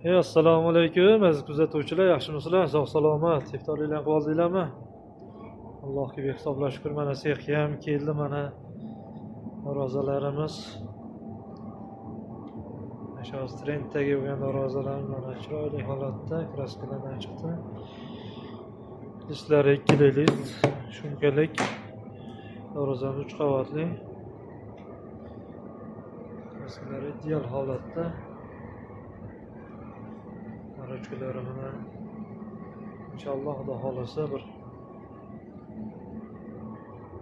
Assalomu alaykum aziz kuzatuvchilar, yaxshimisizlar? Sog' salomat, iftorliklar qilib oldinglarmi? Allohga behisoblar shukr, mana sexga ham keldi, mana darvozalarimiz. O'sha trenddagi bo'lgan darvozalar mana chiroyli holatda kraskalardan chiqdi. Listlari ikkili list, shumkalik, darvozamiz 3 qavatli. Kraskalari ideal holatda. Ruchkalari mana inshaalloh Xudo xolasa bir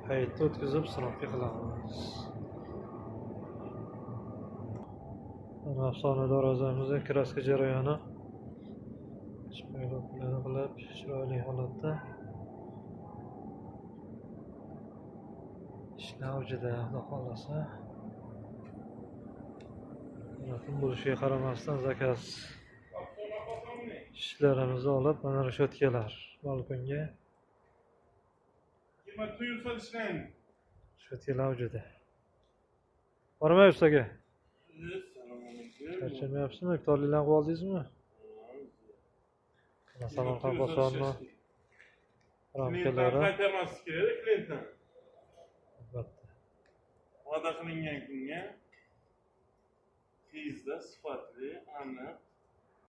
hayitda o'tkazib sirobga qilamiz. Mana afsona darvozamizda kraska jarayoni shpaglatlarni qilib chiroyli holatda ishlar avjida, Xudo xolasa. Tun bo'lishiga qaramasdan zakaz ishlarimizni olib, mana reshotkalar balkonga. Reshotkalar avjida. Bormayapsiz aka? Charchamayapsizmi? Iftorliklarni qilib oldingizmi? Mana Samarqand bozorining ramkalari. Qaytarmaslik kerak klientdan. Albatta. Va'da qilingan kunga tezda, sifatli, aniq.